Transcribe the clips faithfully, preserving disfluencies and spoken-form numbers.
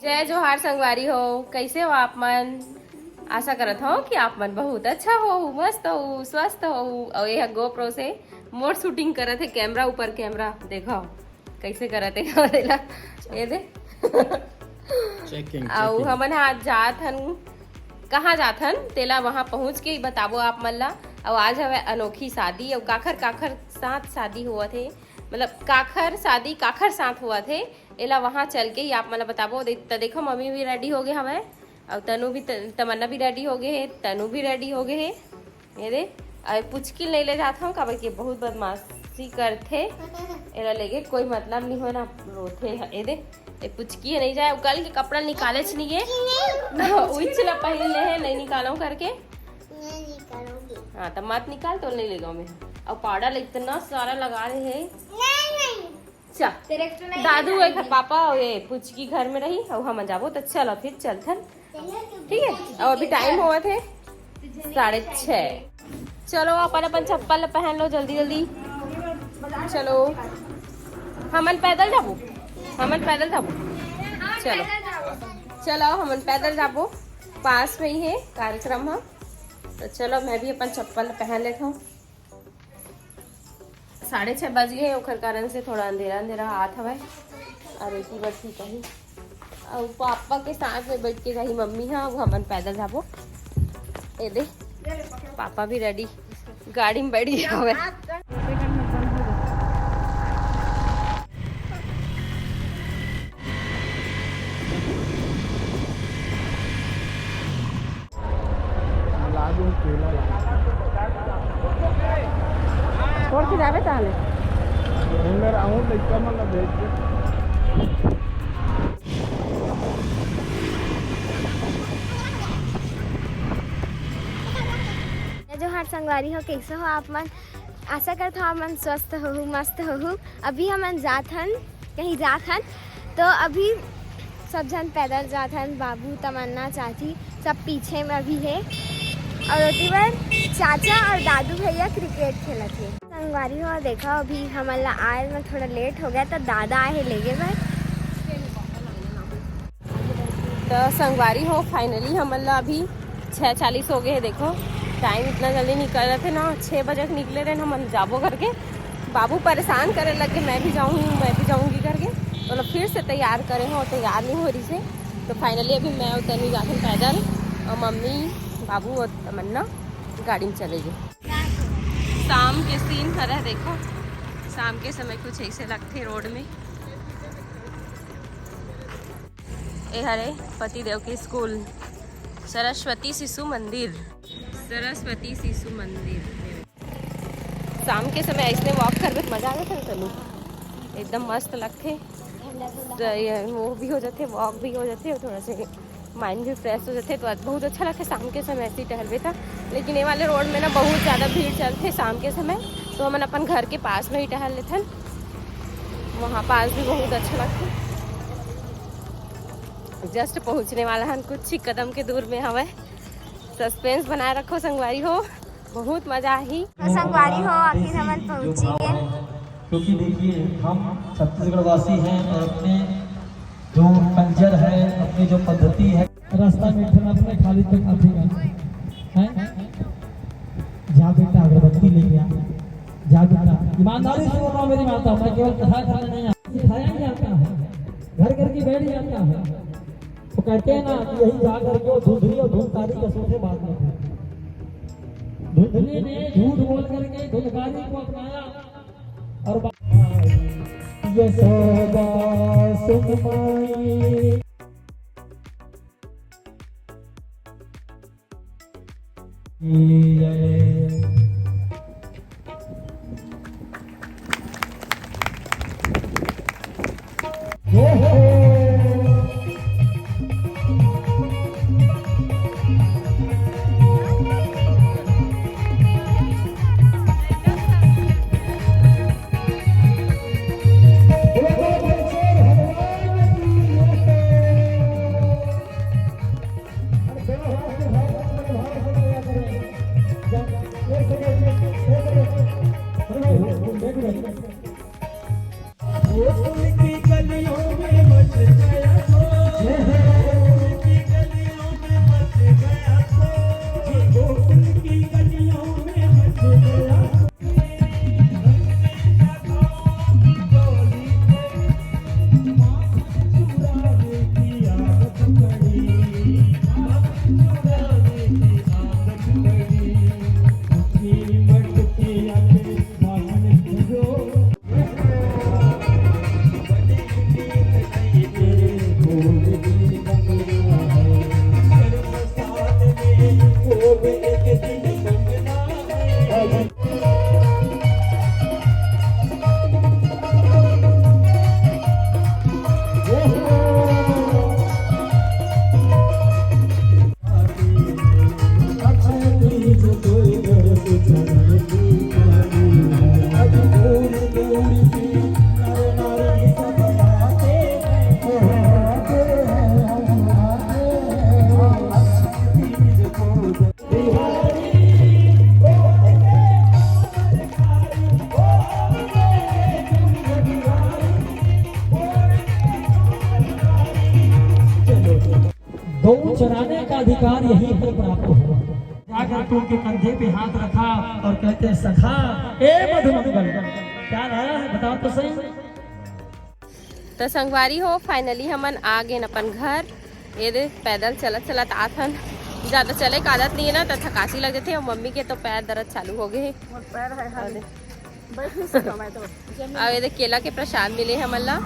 जय जोहार संगवारी हो, कैसे हो आप मन? आशा करत हो कि आप मन बहुत अच्छा हो, मस्त हो, स्वस्थ हो। और ये गोप्रो से मोर शूटिंग करत है, कैमरा ऊपर कैमरा। देखो कैसे करत है। ये दे। Checking, अउ checking। हमन आज जात हन, कहाँ जात हन तेला वहाँ पहुँच के ही बताबो आप मन ला। अउ आज हवे अनोखी शादी, अउ काखर काखर साथ शादी हुआ थे, मतलब काखर शादी काखर साथ हुआ थे, एला वहाँ चल के ही आप मन ला बताबो। दे-, त देखो मम्मी भी रेडी हो गए हवे, अउ तनु भी त-, तमन्ना भी रेडी हो गए है, तनु भी रेडी हो गए है। ये दे, अउ पुचकी नहीं ले जात हूँ, काबर के बहुत बदमाशी करथे। एला लेके कोई मतलब नहीं हो ना, रोथे ह। ये दे, ये पुचकी है नहीं जाए, कल के कपड़ा निकाले छ नहीं है। उइच ला पहन ले है, नहीं निकालो करके। नहीं निकालूंगी। हाँ, तो मत निकाल, तो नहीं लेगा मैं। और पाउडर इतना सारा लगा रहे हैं। नहीं नहीं। चल, दादू एक पापा और ये पुचकी घर में रही और हम जाबो, तो चलो फिर चलथन। ठीक है, और अभी टाइम हुआ थे साढ़े छः। चलो अपन अपन चप्पल पहन लो जल्दी जल्दी। चलो, हमन पैदल जाबो, हमन पैदल जाबो। चलो, चलो हमन पैदल जाबो, पास में ही है कार्यक्रम ह। तो चलो मैं भी अपन चप्पल पहन लेता हूँ। साढ़े छः बज गए, ओखर कारण से थोड़ा अंधेरा अंधेरा हाथ हवय। और एक ही बार ठीक है, और पापा के साथ में बैठ के जाही मम्मी। हाँ, वो हमन पैदल जाबो। ए दे, पापा भी रेडी, गाड़ी में बैठ गया हवय। ला दूं केला ला। छोड़ के जाबे ताले। उन्हें रहूं लइका मन ला भेज के। जय जोहार संगवारी हो, कैसे हो आप मन? आशा करत हो आप मन स्वस्थ हो, मस्त हो। अभी हमन जात हन, कहीं जात हन, तो अभी सब झन पैदल जात हन। बाबू, तमन्ना, चाची सब पीछे में अभी है, और ओती बर चाचा और दादू भैया क्रिकेट खेलत हे। संगवारी हो, देखा अभी हमन ला आए में थोड़ा लेट हो गया, तो दादा आए हे लेगे बर। तो संगवारी हो, फाइनली हमन ला अभी छः चालीस हो गए है। देखो टाइम इतना जल्दी निकल रहा थे ना, छः बजे के निकले रहे हमन जाबो करके। बाबू परेशान करे लगे, मैं भी जाऊँगी, मैं भी जाऊँगी करके। तो लोग फिर से तैयार करे हो, तैयार नहीं हो रही से। तो फाइनली अभी मैं और तनु जाते हैं पैदल, और मम्मी, बाबू और तमन्ना गाड़ी में चले गए। शाम के सीन हरे, देखो शाम के समय कुछ ऐसे लगते रोड में। ए हरे पतिदेव के स्कूल, सरस्वती शिशु मंदिर, सरस्वती शिशु मंदिर। शाम के समय ऐसने वॉक करबे त मजा आ जाथे ना तनु, एकदम मस्त लगथे। त ये वो भी हो जाथे, वॉक भी हो जाथे, और थोड़ा से माइंड भी फ्रेश हो जाथे। तो आज बहुत अच्छा लगथे शाम के समय ऐसे ही टहलबे त। लेकिन ये वाले रोड में ना बहुत ज़्यादा भीड़ चलथे शाम के समय, तो हमन अपन घर के पास में ही टहल लेथन। वहाँ पास भी बहुत अच्छा लगथे। जस्ट पहुँचने वाला हन, कुछ ही कदम के दूर में हवय। सस्पेंस बनाए रखो संगवारी हो, बहुत मजा आही। तो संगवारी हो, आखिर हमन पहुंची गए। क्योंकि देखिए, हम छत्तीसगढ़ वासी हैं और अपने जो कल्चर है, अपनी जो पद्धति है, रास्ता में एक ठन अपने खाली तो काफी है, हैं? जा बेटा, अगरबत्ती लेके आ, जा बेटा। ईमानदारी से बोल रहा हूँ मेरी माता, मैं केवल कथा करने नहीं आया। सिखाया ही जाता है, घर घर की बैठ जाता है। तो कहते हैं ना कि यही जा करके वो धुंधली और धुंधकारी का सोचे बाद में थे। धुंधली ने झूठ बोल करके धुंधकारी को अपनाया और बा- यशोदा सुन माई। चराने का अधिकार यहीं पर प्राप्त हुआ। जाकर के उनके कंधे पे हाथ रखा और कहते हैं, सखा, ए मधुमंगल, क्या लाया है, बताओ तो सही। तो संगवारी हो, finally हमन आ गए अपन घर। ये दे, पैदल चलत चलत आथन। ज्यादा चले के आदत नहीं है ना, तो थकासी लग जाथे। और मम्मी के तो पैर दर्द चालू हो गए हे। मोर पैर है, हाँ, अरे। बैठ नहीं सकता मैं तो। अब ये दे, केला के प्रसाद मिले हमन ला,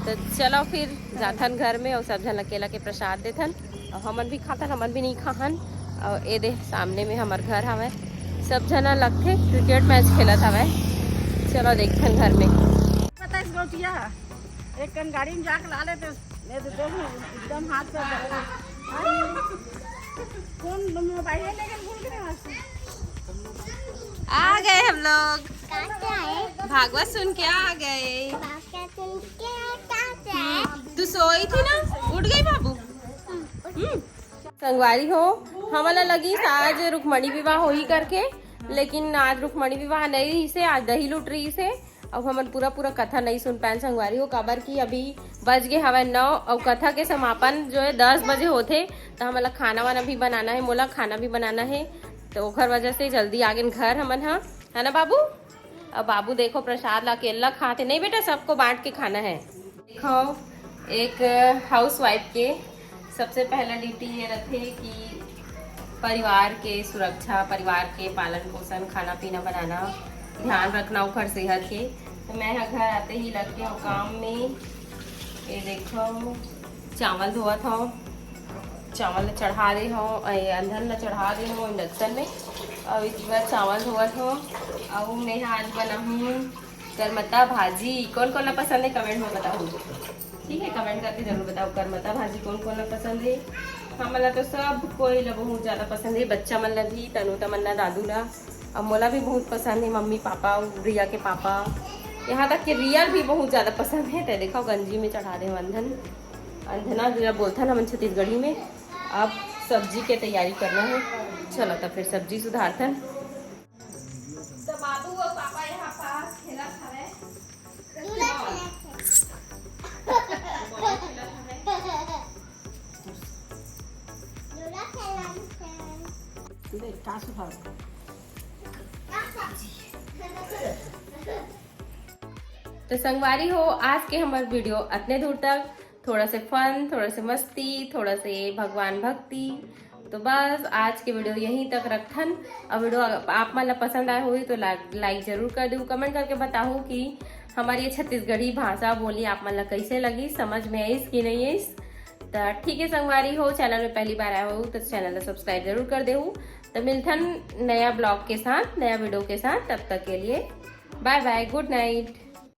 तो चलो फिर जाथन घर में और सब झन ला केला के प्रसाद देथन। और हमन भी खाथन, हमन भी नहीं खाहन। और ये दे, सामने में हमर घर हवय, सब झन लगथे, क्रिकेट मैच खेलत हवय। चलो देखथन घर में। पता है इस गौटिया, एक कन गाड़ी में जाके ला लेते, ये तो देख लो, एकदम हाथ पे। हाँ? कौन मोबाइल लेके भूल गए वहाँ से? आ गए हम लोग। कहाँ से आए? भागवत सुन के आ गए। भागवत सुन के कहाँ से आए? तू सोई थी ना, उठ गई बाबू? हम्म। संगवारी हो, हमन ला लगिस आज रुक्मणी विवाह होही करके, लेकिन आज रुक्मणी विवाह नहीं रहिसे, आज दही लूट रहिसे। अब हमन पूरा पूरा कथा नहीं सुन पाएन संगवारी हो, काबर कि अभी बज गए हवय नौ और कथा के समापन जो है दस बजे होथे, तो हमन ला खाना वाना भी बनाना है, मोला खाना भी बनाना है, तो ओखर वजह से जल्दी आ गेन घर हमन ह, है ना बाबू? अब बाबू देखो प्रसाद ला अकेला खाते नहीं बेटा, सबको बांट के खाना है। देखो, एक हाउसवाइफ के सबसे पहला ड्यूटी ये रथे कि परिवार के सुरक्षा, परिवार के पालन पोषण, खाना पीना बनाना, ध्यान रखना ओखर सेहत के। तो मैं ह घर आते ही लग के हूँ काम में। ये देखो, चावल धोवत हूँ, चावल ला चढ़ा दे हूँ, ए, अंधन ला चढ़ा दे हूँ इंडक्शन में। और इस बार चावल धोवत हूँ। और मैं आज बनाहूँ करमता भाजी। कौन कौन ला पसंद है, कमेंट में बताओ, ठीक है? कमेंट करके जरूर बताओ, करमता भाजी कौन कौन ला पसंद है। हमन ला तो सब कोई ला बहुत ज्यादा पसंद है, बच्चा मन ला भी, तनु तमन्ना, दादू ला, और मोला भी बहुत पसंद है, मम्मी पापा, रिया के पापा, यहाँ तक कि रियल भी बहुत ज्यादा पसंद है। तो देखो, गंजी में चढ़ा दे अंधन, अंधना जेला बोलथन हमन छत्तीसगढ़ी में। अब सब्जी के तैयारी करना है। चलो, तो फिर सब्जी सुधारथन। तो बाबू और पापा यहाँ पास खेलत हवे। झूला खेलत हे। झूला खेलत हे। देख, का सुधार। तो संगवारी हो, आज के हमार वीडियो अतने दूर तक। थोड़ा से फन, थोड़ा से मस्ती, थोड़ा से भगवान भक्ति। तो बस आज के वीडियो यहीं तक रखथन। और वीडियो आप मन ला पसंद आए होही तो ला-, लाइक जरूर कर देहू, कमेंट करके बताहू कि हमारी ये छत्तीसगढ़ी भाषा बोली आप मन ला कैसे लगी, समझ में आइस कि नहीं आइस। तो ठीक है संगवारी हो, चैनल में पहली बार आए हो तो चैनल ला सब्सक्राइब जरूर कर देहू। तो मिलथन नया ब्लॉग के साथ, नया वीडियो के साथ, तब तक के लिए बाय बाय, गुड नाइट।